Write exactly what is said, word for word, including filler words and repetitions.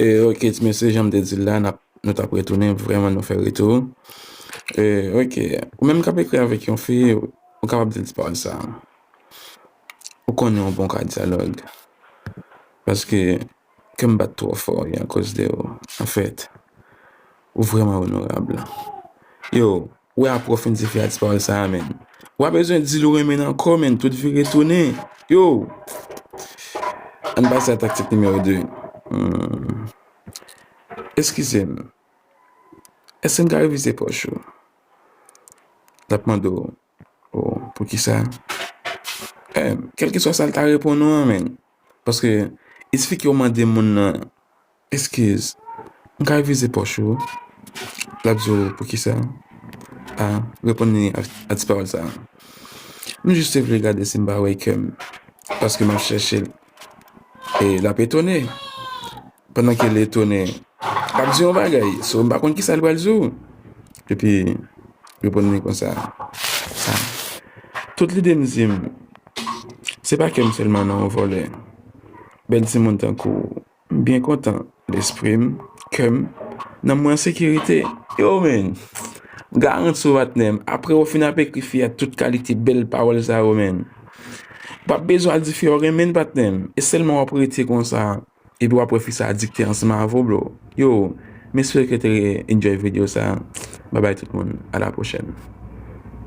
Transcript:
E, ok, ti mesye, jan m te di l la, n ap, nou t ap retounen, vrèman, nou fè retou. E, ok, ou menm k ap ekri avèk yon fi, ou kapab di l ti pawòl sa. Ou konnen yon bon ka dyalòg. Paske, kè m bat twò fò, wi, akoz de ou. Anfèt, ou vrèman onorab. Yo, ou wè apre w fin di fi a ti pawòl sa a, menn. Ou pa bezwen di l ou renmen l ankò, menn. Tout vire tounen. Yo! Ann pase a taktik nimewo de. Hmm. Eskize m. Èske m ka revize pòch ou? L ap mande w, oh, poukisa? Eh, kèlkeswa sa l ta reponn ou an, menn. Paske, il sifi ke w mande moun nan, eskiz, m ka revize pòch ou? L ap di w, poukisa? A, reponn li a, a ti pawòl sa a. M jis te vle gade si m pa wè kè m. Paske m ap chèche l. E l ap etone. Pandan ke l etone, l ap di yon bagay. So, m pa konn kisa l pral di w. Epi, reponn li konsa. Sa. Tout lide m di m, se pa kè m sèlman nan yon vòlè. Bèl timoun tankou w, m byen kontan. Lespri m, kè m, nanm mwen an sekirite. Yo, menn, m garanti w, patnè m, apre w fin ap ekri fi a tout kalite bèl pawòl sa yo, menn, w p ap bezwen al di fi a w renmen l, patnè m. E sèlman w ap rete konsa. Epi w ap wè fi sa a dikte ansanm avè w, bro. Yo, m espere ke w te enjoy videyo sa a. Babay tout moun. A la pwochèn.